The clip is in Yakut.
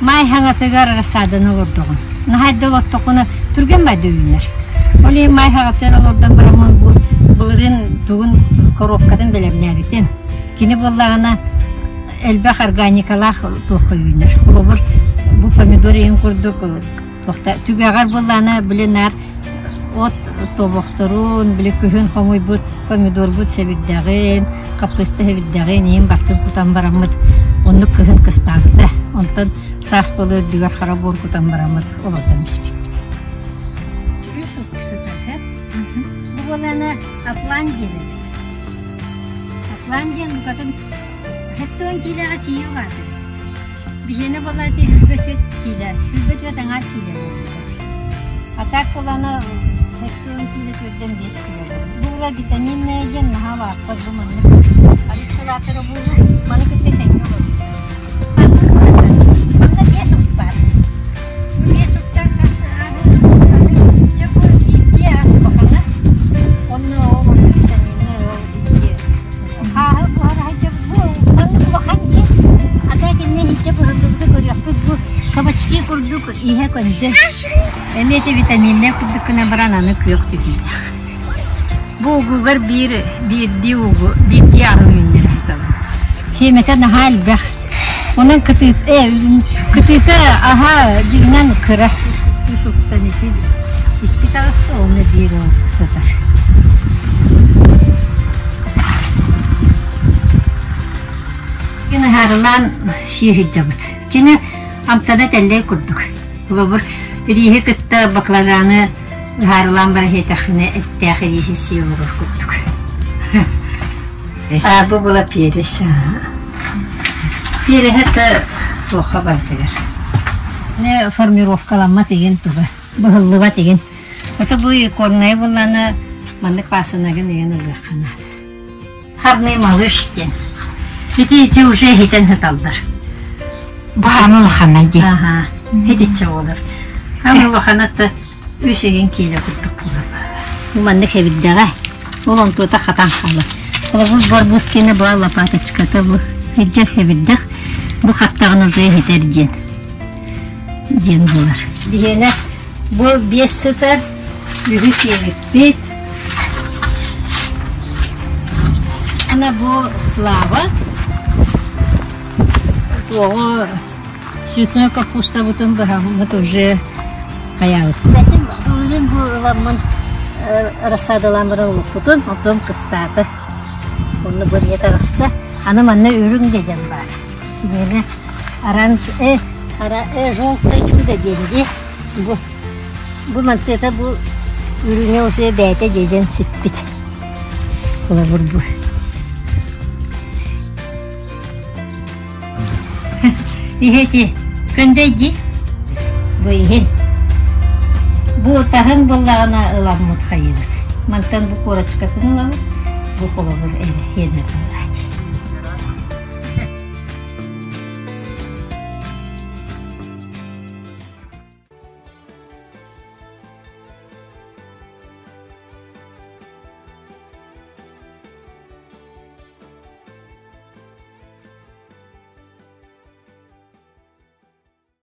Маай хаҥатыгар рассаданы олордоҕун. Наһаа эрдэ олортоххуна түргэн байды үүнэр. Ол иһин маай хаҥатыгар олордон бараммын бу былырыын тугун коробкатын бэлэмнээбитим. Кини буоллаҕына элбэх органикалаах туохха үүнэр. Холобур, бу помидор иһин курдук туохта түгэҕэр буоллаҕына били наар от тобохторун, били күһүн хомуйбут помидорбут сэбирдэҕин, хаппыыста сэбирдэҕин иһин бартын кутан бараммыт оннук кыһын кыстаабыта. Онтон саас буола үрдүгэр хара буор кутан бараммыт олордон испиппит. Бу буолаана Атлан диэн эбит. Атлан диэн букатын 70 киилэҕэ тиийэ улаатар. Биһиэнэ буолаати 24 киилэ, 24 аҥаар киилэ буолбута. А так буолана 70 киилэ төрдөн 5 кило буолар. Бу була витаминная диэн наһаа улааппат бу маннык. Арыт буолуо, маны кытта тэҥҥэ олорбуттар. Манна биэс ук баар. Бу биэс уктаах хас аһы аны дьэ бу биирдии ас улахана. Онно ол витаминнай ол биирдии Хааһы буһара сылдьабыт бу маннык улахан дьиэ. Ата итиннэ иһирдьэ быһыллыбыты көрүөхпүт бу кабачки курдук иһэ көндө. Эмиэ ити витаминнай курдук гынан баран аны күөх түһүүлээх. Бу угугар биир биирдии угу биирдии аһы үүннэрэ сытабын. Хиэмэтэ наһаа элбэх. Онон кытыыт э кытыыта аһа дьиҥинэн кыра. Үс уктан ити икки таҕыста уонна биир ол сытар. Кини сии сылдьабыт. Кини амтана тэллэй курдук. Холобур, ирииһи кытта баклажаны ыһаарылаан бара иһиэтэххинэ эттээх ирииһи сии олорор курдук. А бу была перец. Переһэ да туохха бардыгар. Не формировкаламмат игин туга, быһыллыбат игин. Это бу иконная булланы маннык пасынагын игин ылыахха наада. Харный малыш диэн. Ити ити уже иһитэн сыталлар. Баһаама улахана дии. Аха, итиччэ буолар. Аны улахана үс игин киилэ курдук буолар. Бу маннык эбирдэҕэ. Ол онтуота хатан хаалар. Холобур барбускина бу лопаточката бу сылдьар хэбирдэх бу хаттаҕын уже иһитэр диэн диэн буолар. Биһиэнэ бу биэс сытар, үһү сиэбиппит. Ана бу Слава туоҕу цветной капустабытын быһаммыт уже хайаабыт. Бэтим ыллым бу ыламмын рассадалаан баран улуппутун, оттон кыстаата. Онно бу эмиэ таҕыста. Аны манна үрүҥ деден баар. Киниэнэ оранж э, ара э желтое чудо диэн дии. Бу бу мантыата бу үрүҥэ уже бэйэтэ деден сиппит. Холобур бу. Иһити көндөй дии. Бу иһин. Бу таһын буоллаҕына ыламмыт хайыыбыт. Мантан бу корочкатын ылабыт, бу холобур эһиэнэ буолар.